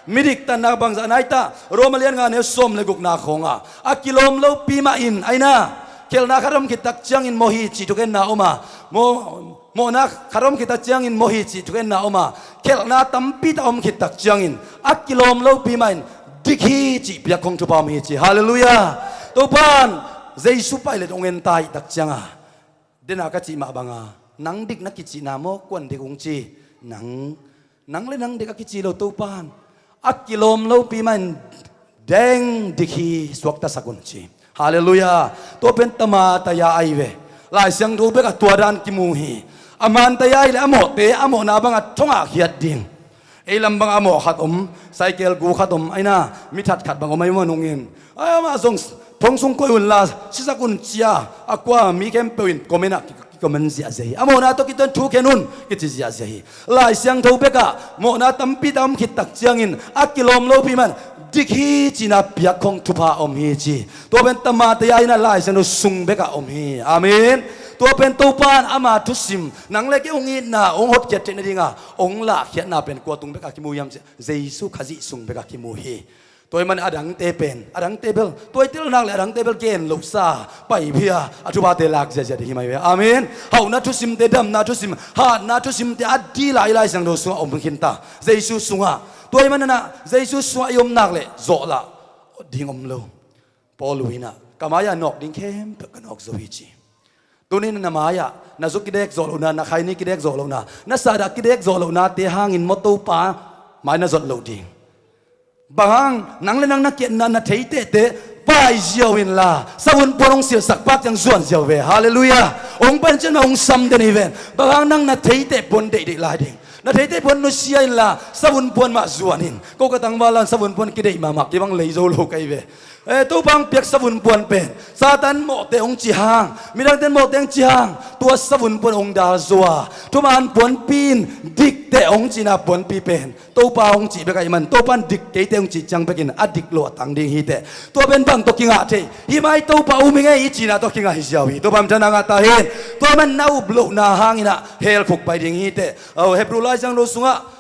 Midik tanna bangzah nai ta? Rom a lian nga neu sawm le gukna khawngah, a kilawm lopi mah in, aina, khelhna khat om khit tak ciangin mawh hi cih thugenna om a, mawh, mawhna khat om khit tak ciangin mawh hi cih thugenna om a, khelhna tampi tak om khit tak ciangin a kilawm lopi mah in dik hi cih piak khong thupha om hi ci. Halleluiah. Topa in Jesu pilot hong en ta hi tak cianga, dena ka cih mah banga, nang dik na kicihna maw, kuan dik hong ci? Nang, nang le nang dik a kici lo. Topa in a kilawm lopi mah in deng dik hi, suaktasak un ci. Halleluiah. Tua pen tama taya ahi ve. Lai Siangtho bekah tua dan kimu hi. A man taya ahi leh a mawhte a mawhna bangah thongah khiat ding. Ei lam bangah a mawh khat om, cycle gu khat om, aina, mi that khat bang om ahi mah nungin, ai, amah zong thong sung koih unla sisak un cia, a kua mi khempeuh in comment ah ki, ki comment ziahziah hi. A mawhna tawh kituan thu khen un kici ziahziah hi. Lai Siangtho bekah mawhna tampi tak om khit tak ciangin a kilawm lopi mah in dik hi cihna piak khong thupha om hi ci. Tua pen tama taya in ah Lai Siangtho sung bekah om hi. Amen. Tua pen Topa in ama thusim nang le kei hong itna hong hotkhiat theih nadinga hong lahkhiatna pen kua tung bekah kimu hiam cih, Jesu Khazih sung bekah kimu hi. Tua ahih manin a dangte pen, a dangte bel, tua i tel nak leh a dangte bel gen lohsa, paiphia, a thuphate lak ziahziah ding hi mai ve. Amen. Hauhna thusimte, damna thusim, hatna thusimte a dila i Lai Siangtho sungah om khin ta. Jesu sungah. Tua ahih manin ah Jesu sungah i om nak leh zawhlah ding om lo. Paul in ah, ka mai-ah nawk ding khempeuh ka nawk zo hi ci. Tuni-in na mai-ah na zu kidek zawh lohna, na khaini kidek zawh lohna, na sahdah kidek zawh lohnate hangin maw Topa mai na zot loh ding? Bang hang? Nang le nang na kiatna, na theitehte pai ziau inla, savun puan hong silhsak pak ciang zuan ziau ve. Halleluiah. Hong pan ciang mah hong sam den hi ven. Bang hang? Nang na theiteh puan deihdeih lai ding. Na theiteh puan nusia inla, savun puan mah zuan in. Ko ka tangval in savun puan kideih mahmah, kei bang lei zo lo ka hi ve. Eh, Topa hong piak savun puan pen Satan mawhte hong cih hang, midangte mawhte hong cih hang, tua savun puan hong dal zo a, thuman puanpi in dikteh hong cihna puanpi pen Topa hong cih bek ahih man, Topa in dik keiteh hong cih ciang bekin a dik lo a tang ding hi teh. Tua pen bang tawh kingah thei? Hih mai Topa um hi ngei i cihna tawh kingah hi ziau hi. Topa in thana ngah ta hen. Tua man na up lohna hangin ah hell khuk pai ding hi teh. Aw, Hebrew Lai Siangtho sungah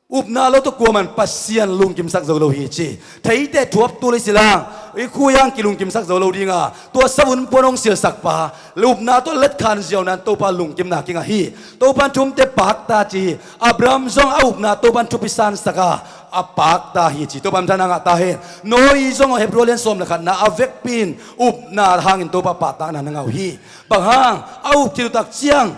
Upna lo tawh kuaman Pasian lungkimsak zo lo hi ci. Theite thuap tul i silang i khuiang kilungkimsak zo lo dinga, tua savun puan hong silsak pa upna tawh letkhan ziau nan Topa lungkimna kingah hi. Topan thumte pakta ci hi. Abraham zong a upna Topan thupi sansak a, a pakta hi ci. Topan thana ngah ta hen. Noah zong Hebrew lian sawm le khatna a vekpi in upna hangin Topa pahtakna na ngah uh hi. Bang hang? A up khit uh tak ciang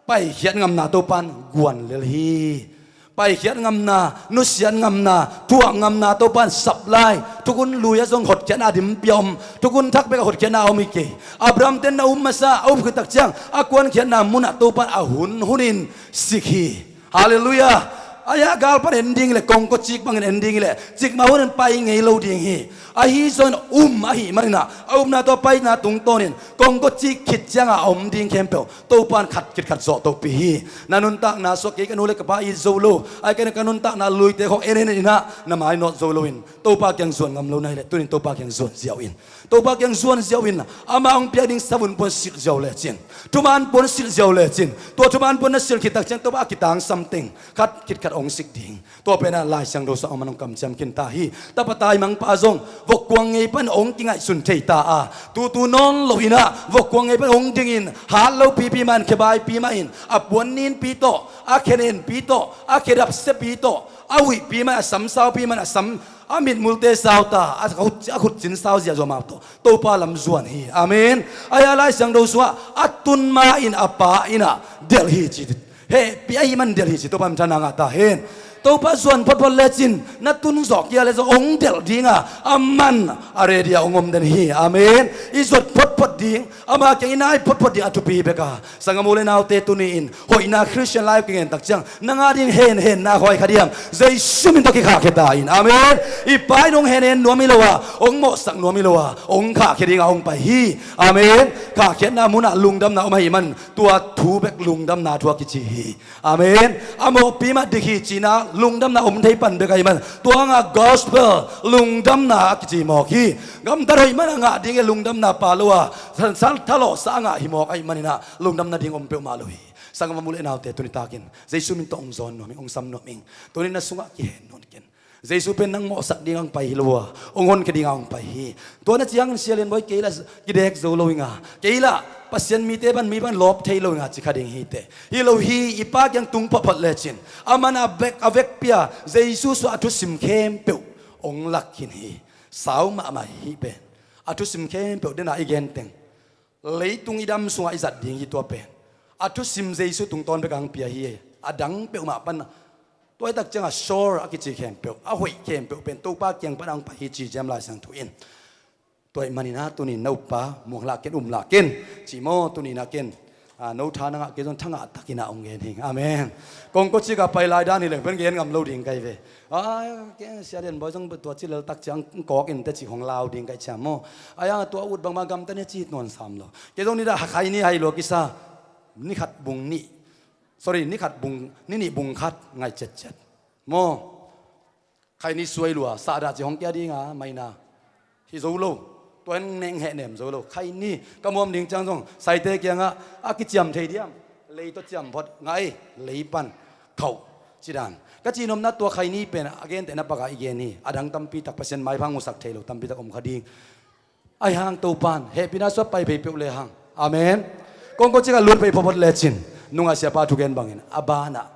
paikhiat ngamna Topan guan lel hi. Paikhiat ngamna, nusiat ngamna, thuak ngamna Topan sap lai. Thukhun lui ah zong hotkhiatna dim pia om. Thukhun thak bek ah hotkhiatna om hi kei. Abraham ten na um masa, a up khit tak ciang a kuankhiatna munah Topan a hun hunin sik hi. Halleluiah. Ahi a galpan en ding le kongko cik bangin en ding le cikmah hunin pai ngei lo ding hi. Ahi zongin um ahih maninah a upna tawh paina tungtawnin kongko cik khit cianga a om ding khempeuh Topan khat khit khat zawh tohpih hi. Na nuntakna sungah kei ka nu le ka pa it zo lo, ahi kei ka nuntakna luite khawng en en inah na mainawt zo loin Topa kiang zuan ngam lo na hileh tunin Topa kiang zuan ziau in. Topa kiang zuan ziau in, ama hong piak ding savun puan silh ziau lecin, thuman puan silh ziau lecin, tua thuman puan na silh khit tak ciang Topa a kitangsam teng khat khit khat hong sik ding. Tua penah Lai Siangtho sungah amah hong kamciam khin ta hi. Tapa taimangpa zong vokkuang ngei pan hong kingaihsun thei ta a, tutu nawn lo inah vokkuang ngei pan hong dingin hat lo pipi mahin, khebai pi mahin, a puan ninpi tawh, a khenenpi tawh, a khedapsiapi tawh, a huihpi mahin, a samsaupi mahin, a sam a mitmulte sau ta, a khut, a khutcin sau ziahzuah mah tawh Topa lam zuan hi. Amen. Ahi a Lai Siangtho sungah a tun ma in a pa inah delh hi ci. Hehpih ahih man delh hi ci. Topa minthanna ngah ta hen. Topa zuan photphot lecin na tun zawh kei a le zong hong delh dinga, a man a ready a hong om den hi. Amen. I zuat photphot ding, ama kiang i nai photphot ding a thupi hi bek a. Sanggam u le naute, tuni-in hoihna Khristian lai uh kingen tak ciang nang a ding henhenna khuai kha diam? Jesu min tawh kikhahkhia ta in. Amen. I Pa in hong henhen nuam hi lo a, hong mawhsak nuam hi lo a, hong khahkhia dinga hong pai hi. Amen. Khahkhiatna munah lungdamna om ahih man tua thu bek lungdamna thu a kici hi. Amen. A mawhpi mah dik hi cihna lungdamna om thei pan bek ahih man tua hangah gospel lungdamna a kici mawk hi. Gamtat hoih man a ngah ding e lungdamna pa lo a, thalawhsa a ngah hi mawk ahih maninah lungdamna ding om peuhmah lo hi. Sanggam u le naute, tuni takin Jesu min tawh hong zawn nuam ing, hong sam nuam ing. Tuni na sungah kihen nawn ken. Jesu pen nang mawhsak dingah hong pai hi lo a, hong honkhia dingah hong pai hi. Tua na ciangin Sia Lian Bawi, kei lah kidek zo lo inga, kei lah Pasian mite pan mi pan lawp thei lo inga ci kha ding hi teh. Hi lo hi, i Pa kiang tung photphot lecin a man a vek, a vekpi a Jesu sungah a thusim khempeuh hong lak khin hi. Sau mahmah hi pen. A thusim khempeuh dena i gen teng leitung i dam sungah i zat ding hi tua pen. A thusim Jesu tungtawn bek a hong pia hi. A dang peuhmah pan tua i tak ciangah sure a kici khempeuh, a hoih khempeuh pen Topa kiang pan a hong pai hi ci ciam Lai Siangtho in. Tua ahih maninah tunin na uppa muang lah ken, um lah ken. Ci maw, tuninah ken. A, no tha na ngah kei zong thangah takinah hong gen hi. Amen. Kongko cikah pai lai dan hi leng pen gen ngam lo ding kai ve. A, ke Sia Lian Bawi zong tua ci lel tak ciang kawk in teh ci hong lau ding kai ciam maw. A, yang tua ut bangmah gamta ni ci nuan sam lo. Kei zong nidah khaini hai lua kisa. Ni khat bung nih. Sorry, ni khat bung, ni nih bung khat ngai ciatciat. Maw. Khaini suai lua, sahdah ci hong kia dinga, maina. Hi zo lo. Tua in neng hehnem zo lo. Khaini, ka muam ding ciang zong, saite kiangah, a kiciam thei diam. Lei tawh ciam phot, ngai, lei pan, khauh, ci dan. Ka cihnopna tua khaini pen, a gente na pakah i gen hi. A dang tampi tak Pasian maipha hong musak thei lo, tampi tak om kha ding. Ahi hang Topan hehpihna sungah pai phei peuh le hang. Amen. Kongko cikah lut phei photphot lecin, nungah siapa thugen bangin a banah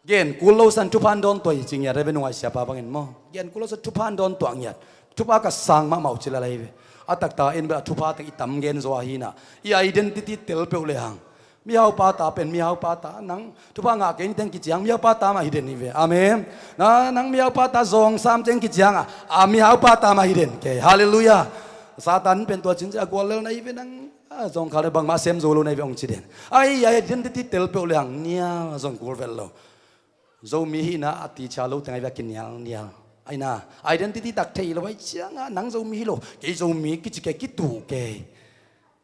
gen kul lo san thupha hong dawn tuah hi ci ngiat hi ve, nungah siapa bangin maw. Gen kul lo san thupha hong dawn tuah ngiat. Thupha ka sang mahmah uh ci lel ahi ve. A taktak in bel a thupha teng i tam gen zaw ahi nah, i identity tel peuh le hang. Mihaupa ta pen mihaupa ta, nang thupha ngah kei ni teng kiciang mihaupa ta mah hi den hi ve. Amen. Na, nang mihaupa ta zawng sam teng kiciang a, a mihaupa ta mah hi den kei. Halleluiah. Satan pen tua cin ci a gual lel na hi ve nang, a, zawngkhal le bangmah sem zo lo na hi ve hong ci den. Ai, ai, identity tel peuh le hang nial zong kul vet lo. Zomi hihna a ticha lo teng ahi ve a kinialnial. Aina, identity tak thei lo ahi cianga nang Zomi hi lo, kei Zomi kici kei, kitu kei.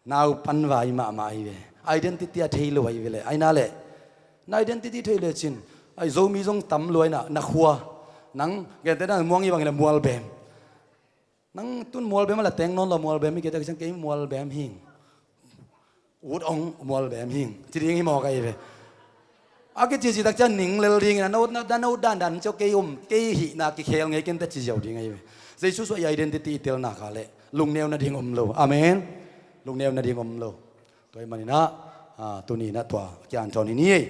Naupan vai mahmah ahi ve. Identity a thei lo ahi ve le. Aina le. Na identity thei lecin. Ai Zomi zong tam lo aina, na khua. Nang, gente na muang i bang le Mualbem. Nang tun Mualbem a la teng nawn lo, Mualbem hi kei ta kiciang kei Mualbem hing. Ut ong Mualbem hing. Ci ding hi mawk ahi ve. A kici citak ciang ning lel dingin a no, na, na no dandan ciau kei um, kei hihna kikhel ngei kei inteh ci ziau ding ahi ve. Jesu suah i identity i telna kha leh lungneu nading om lo. Amen. Lungneu nading om lo. Tua ahih manin ah, ah, tuni in ah tua kianthawn hi ni ei.